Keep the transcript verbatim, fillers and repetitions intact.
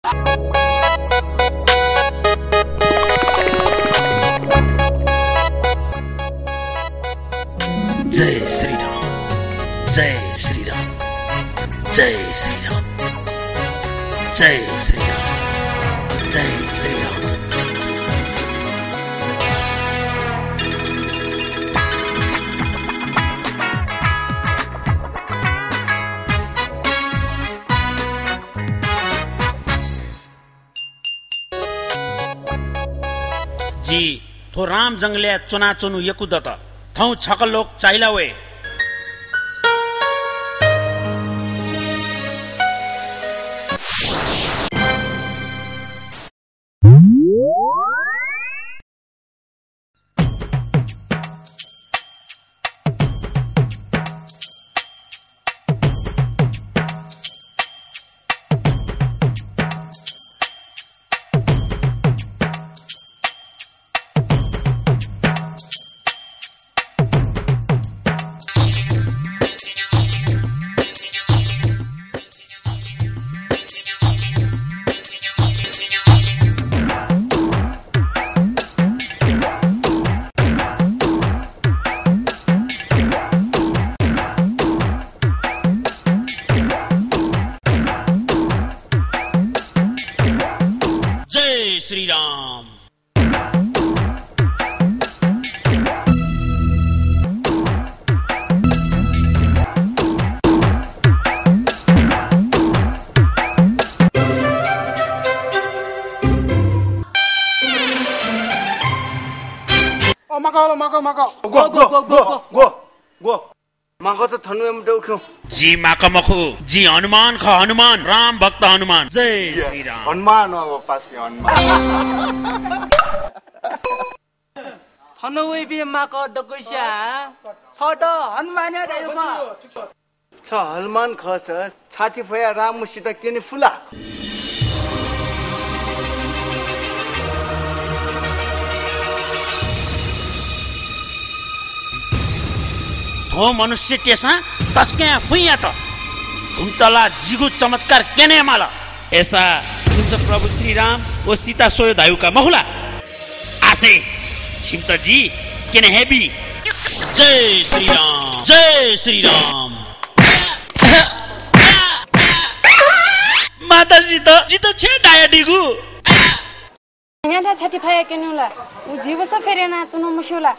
जय श्री राम, जय श्री राम, जय श्री राम, जय श्री राम, जय श्री राम। जि थ्व राम जंगलय् च्वनाच्वनु यक्व दत। थौं छकः लोक चाःहिला वये। जय श्री राम। ओ, माका हलो, माका, माका। ग्व, ग्व, ग्व, ग्व, ग्व। माका त थन वये मते उखें। जि माका मखु, जि हनुमान खः, हनुमान, राम भक्त हनुमान। जय श्री राम। हनुमान हो, पासापिं हनुमान। थन वइपिं माका दक्वसियां थःत हनुमान धाइ मखु। छ हनुमान खःसा छाति फयाः रामसित क्यने फु ला? थ्व मनुष्यतय्‌सं तसकं फुइँ यात। थुमित ला जिगु चमत्कार क्यने माल। अय्‌सा छिमिसं प्रभु श्रीराम व सीता स्वये धायेगु का मखु ला? आसे छिमित जि क्यने हे बी। जय श्रीराम, जय श्रीराम। मातासित जितः छाय् धायादीगु? न्यान्हु छाति फयाः क्यनेगु ला? उ झीगु सः फेर यानाच्वने मस्यू ला?